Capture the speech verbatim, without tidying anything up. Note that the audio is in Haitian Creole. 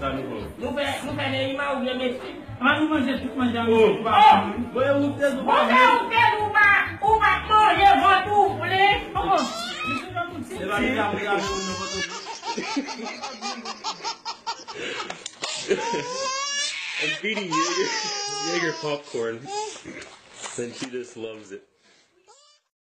Sa nou pran? Nou fè, nou fè Neymar oubyen Messi? Ann nou manje tout manje a misye. Oh! Bon, e ou te di ou pa vle. Ou fè ou te di ou pa, ou pa manje vant ou vle. Oh! Misye jan nou ti. Se pa li k ap reyaji moun nan Pòtoprens. I'm feeding Jaeger, Jaeger popcorn. And she just loves it.